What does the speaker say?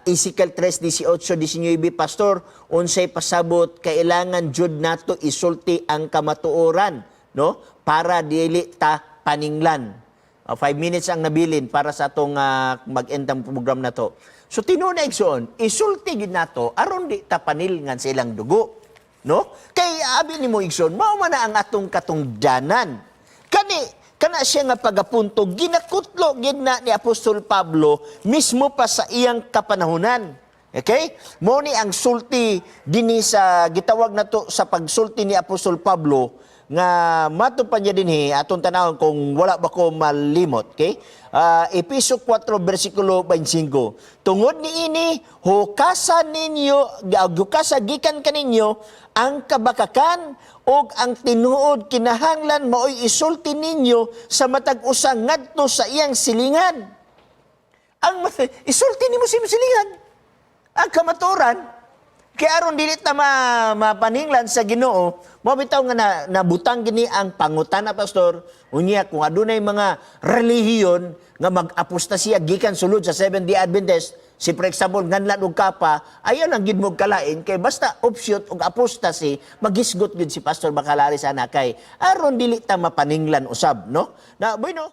Ezekiel 3:18, 19, "Pastor, unsay pasabot kailangan jud nato isulti ang kamatuoran, no, para dili ta paninglan?" 5 minutes ang nabilin para sa atong mag-end ang program na to. So tinuod na, igsoon, isulti gid nato aron di ta panilngan sa ilang dugo. No? Kay abi nimo, igsoon, mao man na ang atong katungdanan. Kani kana siya nga pagapunto ginakutlo gid na ni Apostol Pablo mismo pa sa iyang kapanahunan. Okay? Mo ni ang sulti dinhi sa gitawag nato sa pagsulti ni Apostol Pablo nga mato pa niya dinhi, atong tanawon kung wala ba ko malimot, okay? Epeso 4 versikulo 25, "Tungod niini hukasa ninyo, hukasa gikan kaninyo ang kabakakan ug ang tinuod kinahanglan maoy isulti ninyo sa matag usa ngadto sa iyang silingan." Ang isulti nimo sa imong silingan ang kamatuoran kay aron dili ta mapaninglan sa Ginoo. Mo bitaw nga na, nabutang gini ang pangutana, Pastor. Unya kung adunay mga relihiyon nga mag-apostasya gikan sulod sa Seventh-day Adventist, si for example nganlan og kapa, ayaw lang gid mo kalain kay basta offshoot og apostasy, magisgot gid si Pastor Bakalari sana kay aron dili ta mapaninglan usab, no? Na bueno.